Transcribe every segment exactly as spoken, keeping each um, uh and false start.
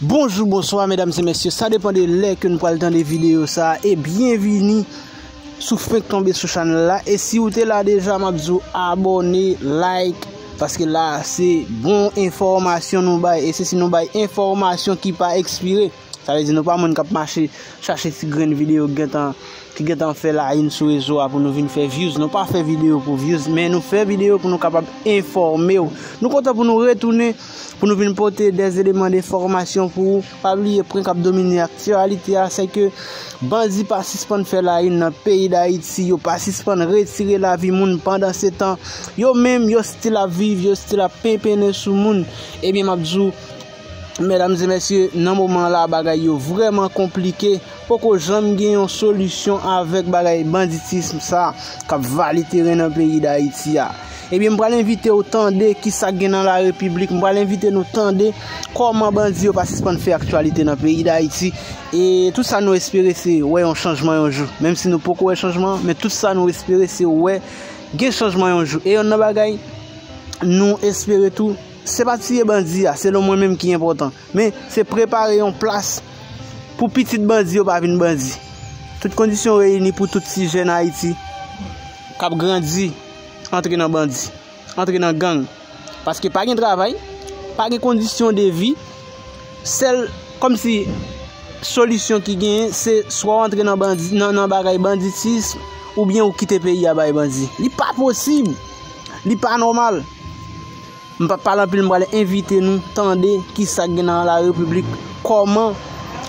Bonjou, bonswa, medam e mesye. Sa depann de lè ke nou pral tande videyo sa a. E byenvini si w fenk tonbe sou chanèl la. E si w te la deja, m ap di w abòne, like, paske la se bon enfòmasyon nou bay. E se si nou bay enfòmasyon ki pa ekspire. Sa vle di nou pa moun k ap mache chache ti grenn videyo ki gentan, ki gentan fè layini sou rezo a pou nou vin fè views. Nou pa fè videyo pou views, men nou fè videyo pou nou kapab enfòme w. Nou kontan pou nou retounen, pou nou vin pote dè eleman denfòmasyon pou ou. Pa bliye, pwen k ap domine aktyalite a, se ke bandi pa sispann fè layini nan peyi Dayiti, yo pa sispann retire lavi moun. Pandansetan, yo menm, yo still ap viv, yo still ap penpennen sou moun. Ebyen, m ap di w, medam e mesye, nan moman la, bagay yo vrèman konplike. Poko janm gen yon solisyon avèk bagay banditism sa k ap vale teren nan peyi Dayiti a. Ebyen, m pral envite w tande ki sa k gen nan larepiblik. M pral envite nou tande kòman bandi yo pa sispann fè aktyalite nan peyi Dayiti. E tout sa nou espere se wè yon chanjman yon jou. Menm si nou poko wè chanjman an, men tout sa nou espere se wè gen chanjman yon jou. E yonn nan bagay nou espere tou, se pa tiye bandi a, selon mwen menm ki enpòtan. Men, se prepare yon plas pou pitit bandi yo pa vin bandi. Tout kondisyon reyini pou tout ti jèn Ayiti k ap grandi antre nan bandi, antre nan gang. Paske pa gen travay, pa gen kondisyon de vi. Sèl, kòmsi, solisyon ki genyen, se swa w antre nan bandi, nan, nan bagay banditism, oubyen ou kite peyi a bay bandi. Li pa posib. Li pa nòmal. M p ap pale anpil, m pral envite nou tande ki sa k gen nan larepiblik, kòman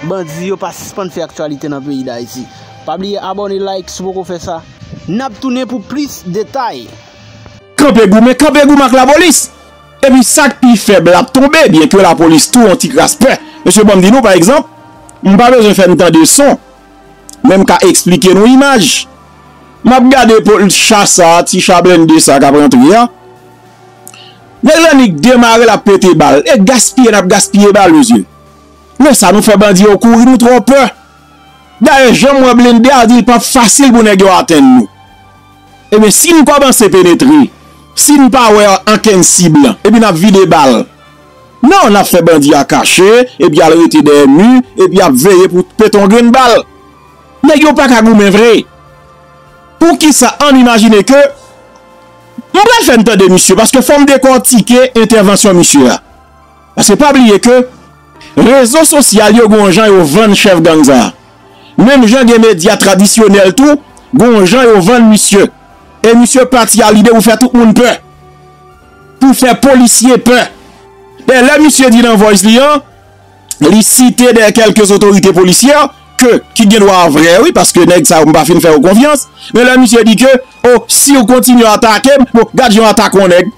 bandi yo pa sispann fè aktyalite nan peyi Dayiti. Pa bliye abòne, like si w poko fè sa. N ap tounen pou plis detay. Kanpe goumen, kanpe goumen ak lapolis. Epi sa k pi fèb la ap tonbe, byenke lapolis tou yon ti kras pè. Mesye, ban m di nou, pa egzanp, m pa bezwen fè n tande son, men m ka eksplike nou imaj. M ap gade po-, cha sa, ti cha blende sa k ap rantre a. Nèg la nik demare l ap pete bal. E gaspiye n ap gaspiye bal, mesye. Lè sa nou fè bandi yo kouri, nou twò pè. Dayè, jan m wè blende a, di l p ap fasil pou nèg yo atenn nou. Ebyen, si n kòmanse penetre, si n pa wè ankenn sib, epi n ap vide bal. Non, n ap fè bandi a kache, epi al rete dèyè mi, epi ap veye pou pete yon grenn bal. Nèg yo pa ka goumen vre. Poukisa ann imajine ke m pral fè n tande misye, paske fò m dekòtike entèvansyon misye a. Paske pa bliye ke rezo sosyal yo gon jan yo vann chèf gang sa a. Menm jan gen medya tradisyonèl tou, gon jan yo vann misye. E misye pati a lide pou fè tout moun pè. Pou fè polisye pè. E lè misye di nan voice li an, li site de kèlke otorite polisyè ke, ki gen dwa vrè, wi, paske nèg sa yo, m pa fin fè yo konfyans. Men lè misye di ke, o, si w kontinye atake m, bon, gad jan w atake yon nèg.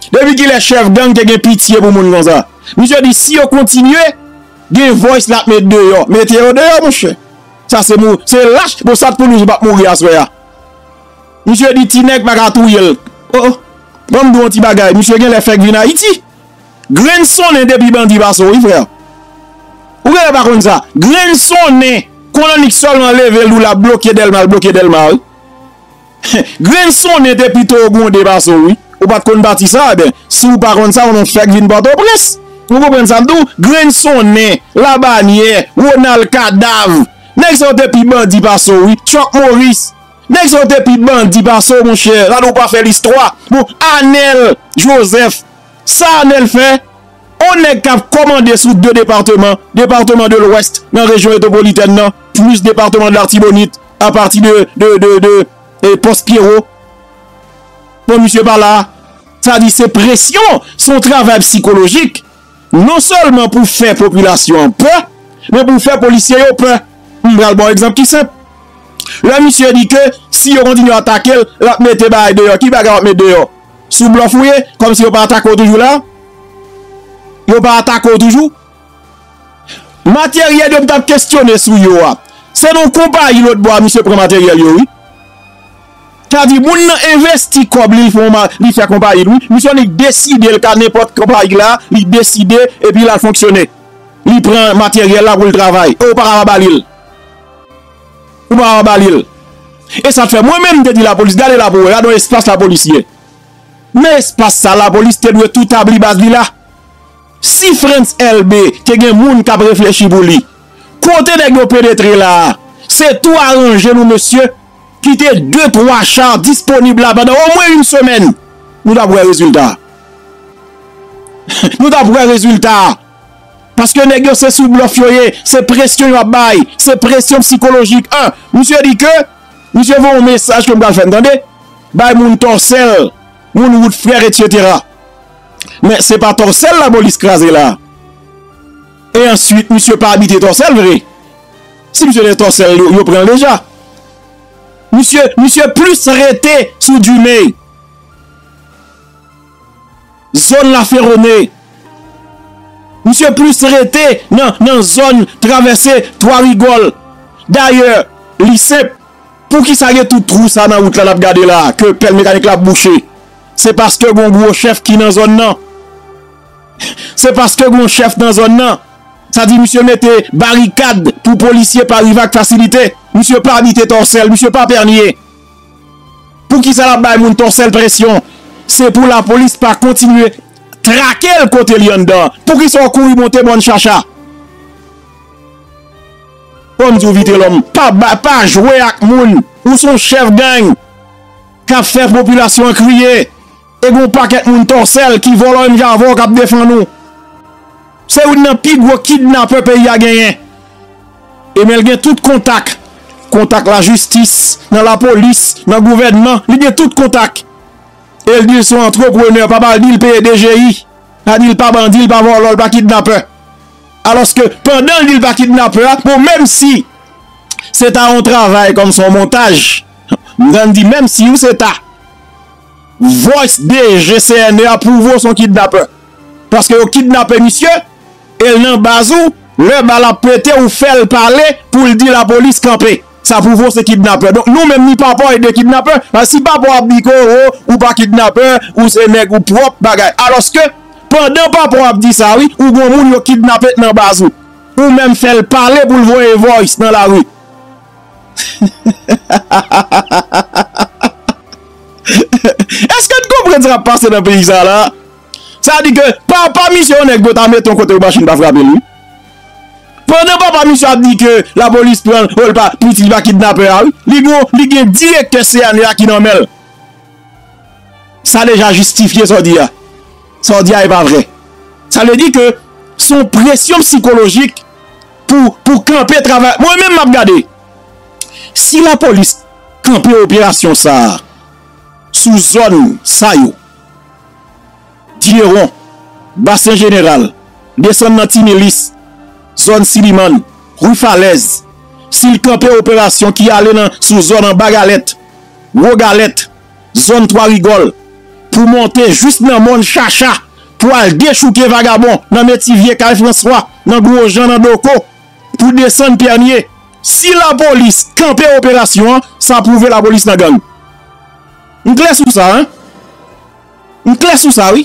Depi kilè chèf gang te gen pitye pou moun konsa? Misye di si yo kontinye, gen voice l ap met deyò. Mete yo deyò, monchè. Sa se mou, se lach, bon, sa t pou nou, se p ap mouri aswè a. Misye di ti nèg pa ka touye l. O, o. Ban m di w yon ti bagay, misye genlè fèk vin Ayiti. Grenn sonnen depi bandi pase w, wi, frè. Ou genlè pa konn sa. Grenn sonnen, konn annik sèlman leve l, ou l ap bloke Dèlma, l bloke Dèlma, wi. Grenn sonnen te pito gronde pase w, wi. Ou pa t konn pati sa, ebyen, si w pa konn sa, ou non fèk vin Pòtoprens. Ou konprann sa m di w? Grenn sonnen, Labanyè, Wonal Kadav. Nèg sa yo te pi bandi pase w, wi. Chuck Morris. Nèg sa yo te pi bandi pase w, monchè. Sa di w pa fè listwa. Bon, Anèl Jozèf. Sa Anèl fè? On nèg k ap kòmande sou de depatman, depatman de Lwès nan rejyon metwopolitèn nan, plis depatman de Latibonit, apati de, de, de, de, e, Pòs Pyero. Bon, misye pa la. Sa di se presyon, se yon travay sikolojik. Non sèlman pou fè popilasyon an pè, men pou fè polisye yo pè. M pral ba w egzanp ki senp. Lè misye di ke si yo kontinye atake l, l ap mete bagay deyò. Ki bagay w ap met deyò? Sou blòf ou ye? Kòmsi yo pa atake w toujou la? Yo pa atake w toujou? Materyèl yo m t ap kesyone sou yo a. Se nan yon konpayi lòt bò a misye pran materyèl yo, wi. Sa di, moun nan envesti kòb li, li fè yon ma-, li fè konpayi l, wi. Misye li deside l ka nenpòt konpayi la, li deside, epi l al fonksyone. Li pran materyèl la pou l travay. E ou pa ka pa ba li l. Ou pa ka pa ba li l. E sa fè mwen menm m te di lapolis, gade la pou w wè, gade yon espas lapolis ye. Men espas sa, lapolis te dwe tou tabli baz li la. Si Frantz Elbé te gen moun k ap reflechi pou li, kote nèg yo penetre la a? Se tou aranje nou, mesye, kite de, twa cha disponib la pandan omwen yon semèn. Nou t ap wè rezilta a. Nou t ap wè rezilta a. Paske nèg yo se sou blòf yo ye, se presyon y ap bay, se presyon sikolojik. An, misye di ke, misye voye yon mesaj ke m pral fè n tande, bay moun Tòsèl, moun Wout Frè, etsetera. Men se pa Tòsèl lapolis kraze la. E answit, misye pa abite Tòsèl vre. Si misye te Tòsèl, yo, yo pran l deja. Misye, misye plis rete sou Dumé. Zòn Laferone. Misye plis rete nan, nan zòn travèse Twa Rigòl. Dayè, li senp. Poukisa gen tout twou sa nan wout la n ap gade la, ke pèl mekanik la ap bouche? Se paske gon gwo chèf ki nan zòn nan. Se paske gon chèf nan zòn nan. Sa di misye mete barikad pou polisye pa rive ak fasilite. Misye pa abite Tòsèl, misye pa Pènye. Poukisa l ap bay moun Tòsèl presyon? Se pou lapolis pa kontinye trake l kote li anndan. Poukisa w kouri monte Mòn Chacha? Bon, m di w, Vitelòm, pa ba, pa jwe ak moun. Ou se yon chèf gang k ap fè popilasyon an kriye. E gon pakèt moun Tòsèl ki vòlò menm jan avè w k ap defann ou. Se youn nan pi gwo kidnapè peyi a genyen. E men l gen tout kontak. Kontak lajistis, nan lapolis, nan gouvènman, li gen tout kontak. E l di l se yon antreprenè, papa l di l peye D G I. Sa di l pa bandi, l pa vòlò, l pa kidnapè. Alòske, pandan l di l pa kidnapè a, bon, menm si se ta yon travay kòm se yon montaj, m tann di menm si wi se ta, voice D G C N E a pwouve w se yon kidnapè. Paske yo kidnape misye, e l nan baz ou, lè bal ap pete, ou fè l pale pou l di lapolis kanpe. Sa pwouve w se kidnapè. Donk, nou menm, ni papa w e de kidnapè. Paske si papa w ap di ke, o, ou pa kidnapè, ou se nèg ou pwòp, bagay. Alòske, pandan papa w ap di sa, wi, ou gon moun yo kidnape nan baz ou. Ou menm fè l pale pou l voye voice nan lari. Èske n konprann sa k ap pase nan peyi sa la? Sa di ke papa misye yon nèg yo ta mete yon kote pou machin pa frape l, wi. Pandan papa misye ap di ke lapolis pran l, o, l pa, pitit li pa kidnapè a, wi. Li gon, li gen direktè C N E a ki nan men l. Sa deja jistifye sa w di a. Sa w di a e pa vrè. Sa vle di ke se yon presyon sikolojik pou, pou kanpe travay. Mwen menm m ap gade. Si lapolis kanpe operasyon sa a sou zòn sa yo, Dyewon, Basen Jeneral, desann nan Ti Milis, zòn Silimann, Ri Falèz, si l kanpe operasyon ki ale nan, sou zòn Anba Galèt, Gwo Galèt, zòn Twa Rigòl, pou monte jis nan Mòn Chacha, pou al dechouke vagabon nan Metivye, Kay Franswa, nan Gwojan, nan Doko, pou desann Pènye. Si lapolis kanpe operasyon an, sa pwouve lapolis nan gang. M klè sou sa, en? M klè sou sa, wi.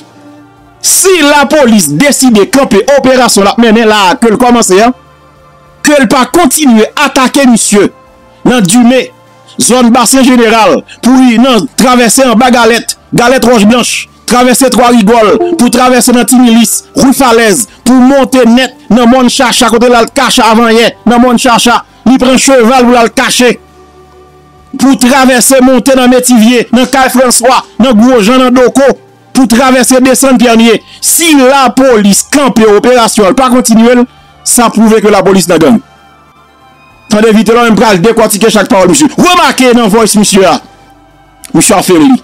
Si lapolis deside kanpe operasyon l ap mennen la a, ke l kòmanse an, ke l pa kontinye atake misye nan Dime, zòn Basen Jeneral, pou li nan travèse Anba Galèt, Galèt Wòch Blanch, travèse Twa Rigòl, pou travèse nan Ti Milis, Ri Falèz, pou monte nèt nan Mòn Chacha, kote l al kache avanyè, nan Mòn Chacha, li pran cheval pou l al kache, pou travèse monte nan Metivye, nan Kay Franswa, nan Gwojan, nan Doko, pou travèse desann Pènye. Si lapolis kanpe operasyon an, l pa kontinye l, sa pwouve ke lapolis nan gang. Tande Vitelòm, m pral dekòtike chak pawòl misye. Remake nan voice misye a. Misye a febli.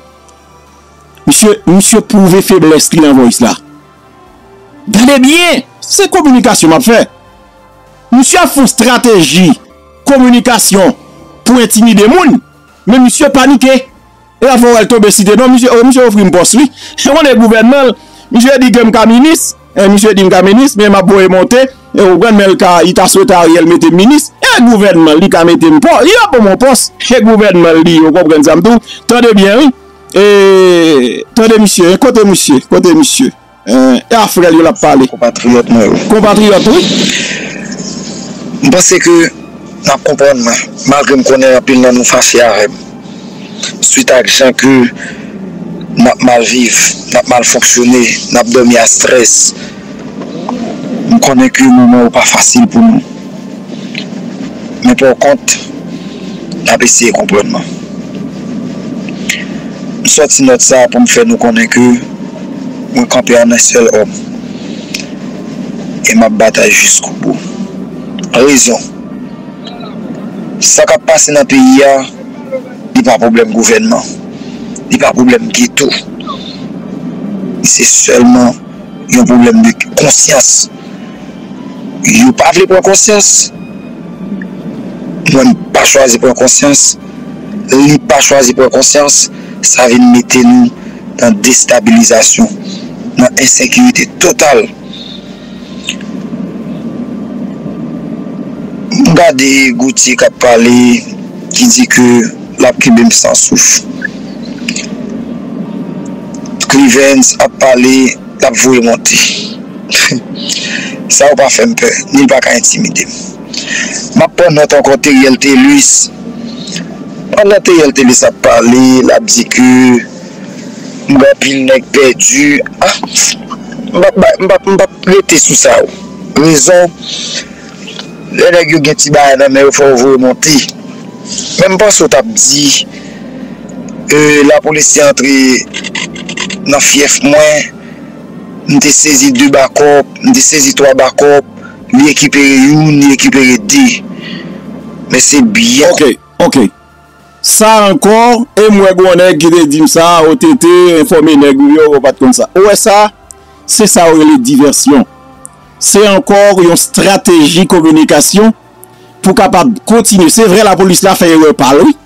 Misye, misye pwouve feblès li nan voice la. Gade byen, se kominikasyon m ap fè. Misye ap fè yon estrateji kominikasyon pou entimide moun, men misye panike. E la fò wè l tonbe site non, misye, o, misye ofri m pòs, wi. Ou konnen gouvènman l, misye di ke m ka minis, e, misye di m ka minis, men m ap voye monte, e, ou konprann, men l ka, li ta swete Ariel mete m minis, e gouvènman l, li ka mete m pò, li ap ban m yon pòs, e gouvènman l, li, ou konprann sa m di w, tande byen, wi. E, tande misye, kote misye, kote misye? E, e a frè l yo l ap pale. Konpatriyòt mwen yo. Konpatriyòt, wi. M panse ke n ap konprann mwen, malgre m konnen anpil nan nou fache avè m. Swit ak jan ke n ap mal viv, n ap mal fonksyone, n ap dòmi a strès, M konnen ke moman yo pa fasil pou nou. Men pa kont, n ap eseye konprann mwen. M sòti nòt sa a pou m fè nou konnen ke mwen kanpe an yon sèl òm. E m ap batay jiskobou. Rezon. Sa k ap pase nan peyi a, li pa pwoblèm gouvènman. Li pa pwoblèm geto. Li se sèlman yon pwoblèm de konsyans. Yo pa vle pran konsyans. Mwen, m pa chwazi pran konsyans. Li pa chwazi pran konsyans. Sa vin mete nou nan destabilizasyon, nan ensekirite total. M gade Gauthier k ap pale, ki di ke l ap kenbe m san souf. Cleavens ap pale, l ap voye monte. Sa yo pa fè m pè, ni l pa ka entimide m. M ap pran nòt ankò Teriel Thelus. Pandan Teriel Thelus ap pale, l ap di ke m gen anpil nèg pèdi. Ah, m p ap bay, m p ap, m p ap rete sou sa yo. Rezon, lè nèg yo gen ti bagay nan men yo, fò yo voye monte. Men m panse w t ap di, e, lapolis te antre nan fyèf mwen, m te sezi de bakòp, m te sezi twa bakòp, li rekipere youn, li rekipere de. Men se byen. Ok, ok. Sa ankò, e m wè gen yon nèg ki te di m sa, O T T, enfòme nèg ou yo, ou pa t konn sa. Ou wè sa? Se sa yo rele divèsyon. Se ankò yon estrateji kominikasyon pou kapab kontinye. Se vre, lapolis la fè erè pa l, wi.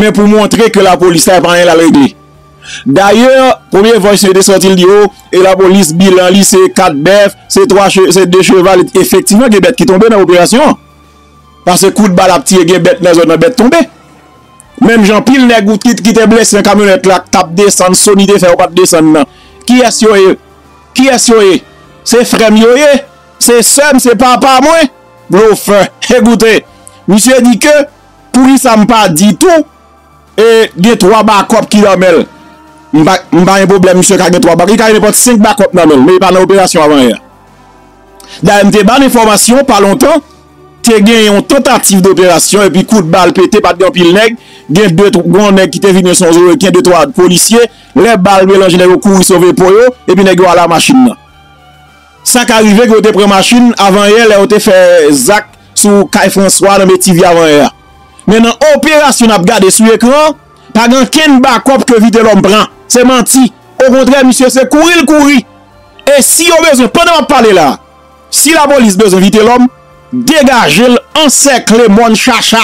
Men pou montre ke lapolis la pa anyen l al regle. Dayè, premye voice yo te sòti, l di, o, e lapolis, bilan li se kat bèf, se twa che-, se de cheval. Efektivman, gen bèt ki tonbe nan operasyon an. Paske kout bal ap tire, gen bèt nan zòn nan, bèt tonbe. Menm jan anpil nèg ou ki, ki te blese nan kamyonèt la, k t ap desann, Sony te fè, yo pa t desann nan. Kiyès yo ye? Kiyès yo ye? Se frè m yo ye? Se sè m, se papa mwen? Blofè. Ekoute, misye di ke poukisa m pa di tou, e, gen twa bakòp ki nan men l. M pa, m pa gen pwoblèm, misye ka gen twa bakòp. Li ka gen nenpòt senk bakòp nan men l, men li pa nan operasyon avanyè a. Dayè, m te ba n enfòmasyon pa lontan, te gen yon tantativ doperasyon, epi kout bal pete, pa t gen anpil nèg, gen de, tw-, gen yon nèg ki te vini, se yon Zoreken, de, twa polisye, lè bal melanje, nèg yo kouri sove po yo, epi nèg yo ale a machin nan. Sa ka rive ke yo te pran machin avanyè, lè yo te fè zak sou kay Franswa nan Metivyè avanyè a. Men nan operasyon n ap gade sou ekran an, pa gen okenn bakòp ke Vitelhomme pran. Se manti. Okontrè, misye se kouri l kouri. E si yo bezwen, pandan m ap pale la, si lapolis bezwen Vitelhomme, degaje l, ansèkle mòn Chacha.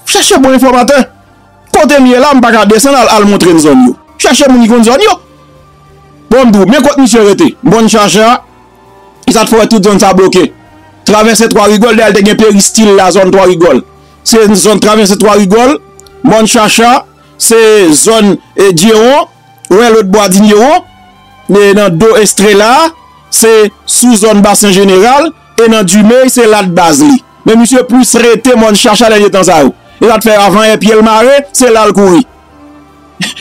Chèche bon enfòmatè. Kote m ye la, m pa ka desann al, al montre n zòn yo. Chèche moun ki konn zòn yo. Bon, m di w, men kot misye rete. Mòn Chacha, e sa t fè w wè tout zòn sa bloke. Travèse Twa Rigòl, dayè l te gen peristil la, zòn Twa Rigòl. Se zòn travèse Twa Rigòl, mòn Chacha, se zòn, e, Dyewon, ou wè lòt bò a Dyewon, e nan do Estrela, se sou zòn Basen Jeneral, e nan Dimey, se la t baz li. Men misye plis rete mòn Chacha dènye tan sa yo. E sa t fè avanyè pye l mare, se la l kouri.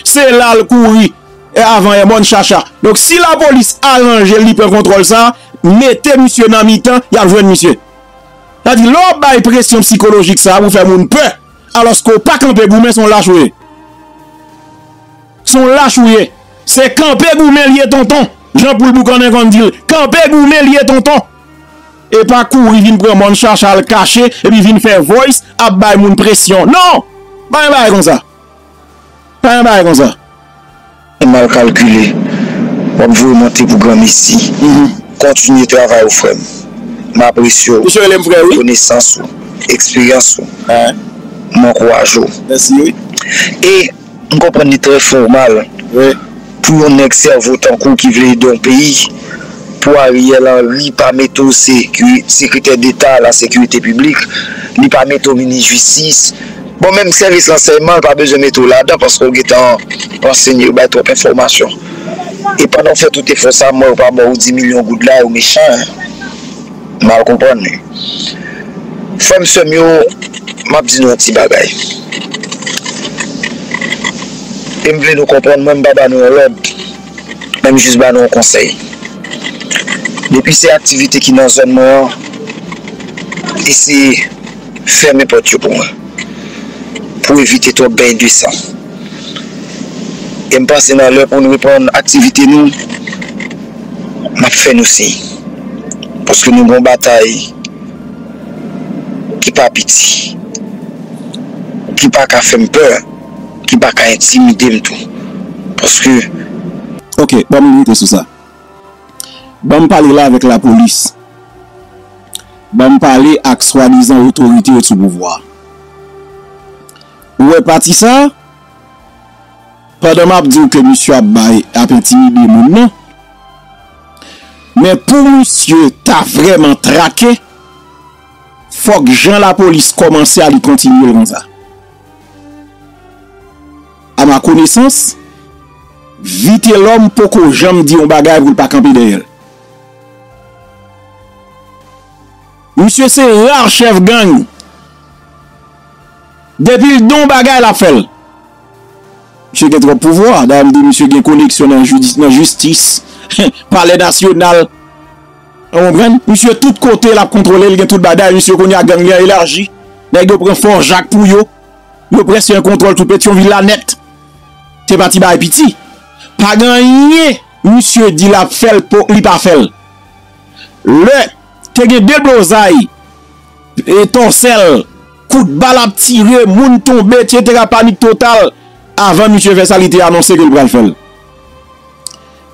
Se la l kouri. E avanyè mòn Chacha. Donk, si lapolis aranje l, li pran kontwòl sa, mete misye nan mitan, y ap jwenn misye. Sa di, lè w bay presyon sikolojik sa pou fè moun pè, alòske w pa kanpe goumen, se yon lach ou ye. Se yon lach ou ye. Se kanpe goumen l ye, tonton. Jan Poul Boukannen konn di l, kanpe goumen l ye, tonton. E pa kouri vin pran mòn Chacha al kache, epi vin fè voice, ap bay moun presyon. Non! Pa gen bagay konsa. Pa gen bagay konsa. Mal kalkile. W ap voye monte pou granmesi. Kontinye travay ou, frè m. M apresye w. Misye rele m frè, wi. Konesans ou, eksperyans ou. M ankouraje w. Mèsi, wi. E m konprann li trè fòmal. Wi. Pou yon nèg sèvo tankou w ki vle ede yon peyi, pou Ariel Henry pa mete w seki-, sekretè deta la sekirite piblik, li pa mete w minis jistis. Bon, menm sèvis ransèyman, l pa bezwen mete w ladan paske w gentan ansenye, ou bay twòp enfòmasyon. E pandan w fè tout efò sa, m wè yo pa ba w di milyon goud la, yo mechan, en. Mal konprann li. Frè m, sè m yo, m ap di nou yon ti bagay. E m vle nou konprann, mwen, m pa ba nou yon lòd, men m jis ba nou yon konsèy. Depi se aktivite ki nan zòn mwen an, eseye fèmen pòt yo pou mwen, pou evite twòp beny de san. E m panse nan lè pou n reprann aktivite nou, m ap fè nou siy. Paske nou gen yon batay ki pa piti, ki pa ka fè m pè, ki pa ka entimide m tou. Paske Ok, ban m rete sou sa. Ban m pale la avèk lapolis. Ban m pale ak swadizan otorite yo sou pouvwa. Ou wè pati sa? Pandan m ap di w ke misye ap bay, ap entimide moun nan, men pou misye ta vrèman trake, fòk jan lapolis kòmanse a li kontinye l konsa. A ma konesans, Vitelòm poko janm di yon bagay pou l pa kanpe dèyè l. Misye se ra chèf gang. Depi l di yon bagay, l ap fè l. Misye gen twòp pouvwa. Dayè, m di misye gen koneksyon nan jidi-, nan jistis, palè nasyonal. Ou konprann? Misye tout kote, l ap kontwole, l gen tout bagay. Misye kounye a gang li an elaji. Nèg yo pran Fò Jak pou yo. Yo prèske gen kontwòl tout Petyonvil la nèt. Se pa ti bagay piti. Pa gen anyen misye di l ap fè l, po-, li pa fè l. Lè te gen deblozay, e tòsèl, kout bal ap tire, moun tonbe, etsetera, panik total. Avan misye fè sa, li te anonse ke l pral fè l.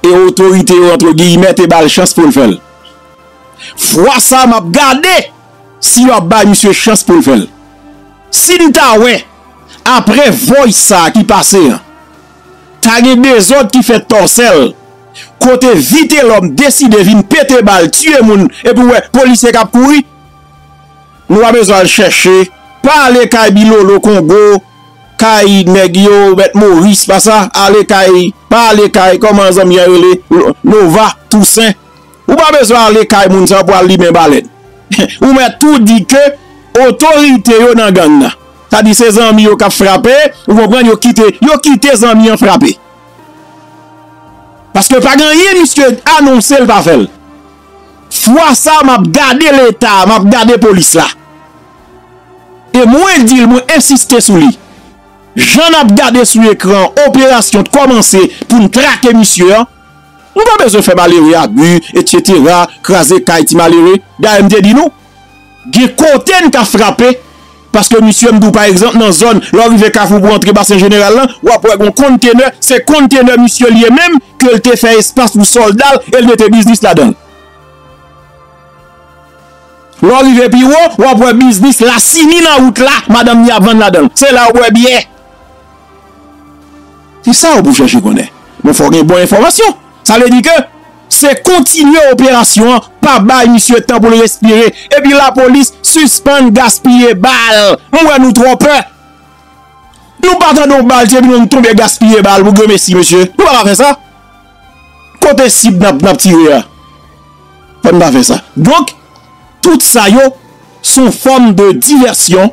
E otorite yo, antre giyimè, te ba l chans pou l fè l. Fwa sa, m ap gade si yo ap bay misye chans pou l fè l. Si n ta wè, apre voice sa a ki pase an, ta gen dezòd ki fèt Tòsèl, kote Vitelòm deside vin pete bal, tiye moun, epi w wè polisye k ap kouri, nou pa bezwen al chèche, pa ale kay Bilolo Kongo, kay nèg yo, Mèt Moris, pa sa, ale kay, pa ale kay, kòman zanmi an rele, Nova Tousen. Ou pa bezwen ale kay moun sa pou al limen balèn. Ou mèt tou di ke otorite yo nan gang nan. Sa di se zanmi yo k ap frape, ou konprann, yo kite, yo kite zanmi an frape. Paske pa gen anyen misye anonse l pa fè l. Fwa sa, m ap gade Leta, m ap gade polis la. E mwen di l, mwen ensiste sou li. Jan n ap gade sou ekran, operasyon t kòmanse pou n trake misye an. Nou pa bezwen fè malere abi, etsetera, kraze kay ti malere. Dayè, m te di nou, gen kote n ka frape. Paske misye, m di w, pa egzanp, nan zòn, lè w rive Kafou pou antre Basen Jeneral lan, w ap wè gon kontenè, se kontenè misye l ye menm, ke l te fè espas pou sòlda l, e l mete biznis ladan l. Lè w rive pi wo, w ap wè biznis Lasini nan wout la, madanm li ap vann ladan l. Se la w bwè byè. Se sa w pou chèche konnen. Men fò w gen bon enfòmasyon. Sa vle di ke se kontinye operasyon an, pa bay misye tan pou l respire. Epi lapolis sispann gaspiye bal. M wè nou twò pè. Nou pa tande yon bal tire, epi nou tonbe gaspiye bal pou granmesi, mesye. Nou pa ka fè sa. Kote sib n ap, n ap tire a? Fò n pa fè sa. Donk, tout sa yo, se yon fòm de divèsyon,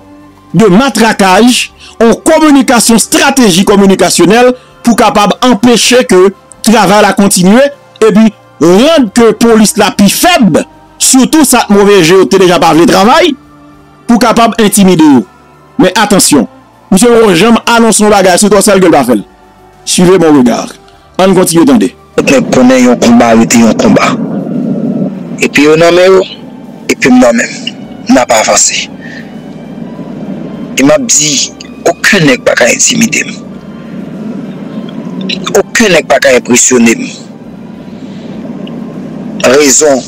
de matrakaj, yon kominikasyon, estrateji kominikasyonèl pou kapab anpeche ke travay la kontinye, epi rann ke polis la pi fèb, sitou sa k move je yo te deja pa vle travay, pou kapab entimide yo. Men atansyon, misye poko janm anonse yon bagay sou Tòsèl ke l pa fè l. Suivez mon regard. Ann kontinye tande. Tout nèg konnen yon konba rete yon konba. Epi yo nan men yo, epi m nan men m. N ap avanse. E m ap di, okenn nèg pa ka entimide m. Okenn nèg pa ka enpresyone m. Rezon,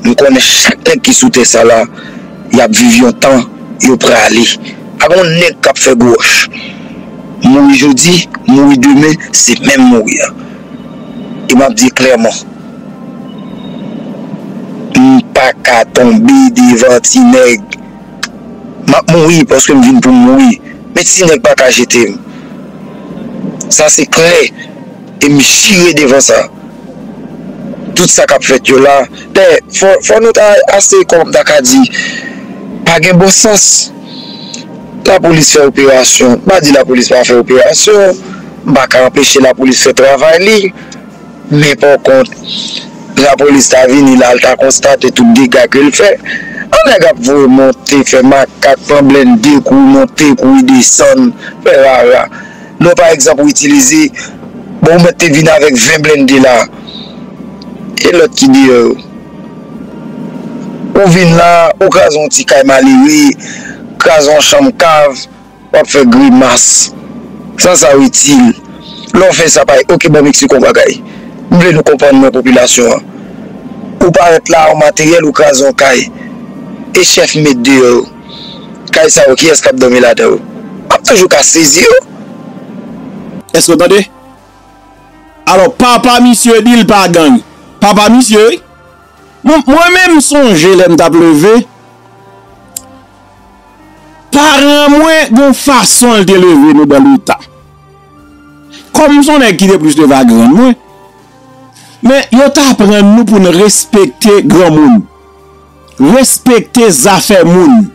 m konnen chak nèg ki sou tè sa la, y ap viv yon tan, yo prale. Pa gen yon nèg k ap fè gwo wòch. Mouri jodi, mouri demen, se menm mouri a. E m ap di klèman, m pa ka tonbe devan ti nèg. M ap mouri paske m vin pou m mouri. Men ti nèg pa ka jete m. Sa se klè. E m jire devan sa. Tout sa k ap fèt yo la. Dayè, fò, fò nou ta ase, kòman m ta ka di, pa gen bon sans. Lapolis fè operasyon. M pa di lapolis pa fè operasyon. M pa ka anpeche lapolis fè travay li. Men pa kont, Lapolis ta vini la, l ta konstate tout dega ke l fè. An nèg ap voye monte, fè makak, pran blende, kouri monte, kouri desann, fè rara. Non, pa egzanp, ou itilize, bon, ou mèt te vin avèk ven blende la. E lòt ki deyò yo? Ou vin la, ou kraze yon ti kay malere, kraze yon chanm kav, w ap fè grimas. Sa sa itil? Lè w fè sa, pa, oke, ban Meksiko yon bagay. M vle nou konprann mwen, popilasyon an. Ou parèt la, yon materyèl, ou kraze yon kay. E chèf met deyò yo. Kay sa yo, kiyès k ap dòmi ladan yo? M ap toujou ka sezi yo. Èske w tande? Alò, papa misye di l pa gang. Papa misye, wi. Mwen, mwen menm sonje lè m t ap leve, paran mwen gon fason l te leve nou dan leta. Kòm m se yon nèg ki te plis leve a grann mwen, men yo t aprann nou pou n respekte granmoun, respekte zafè moun.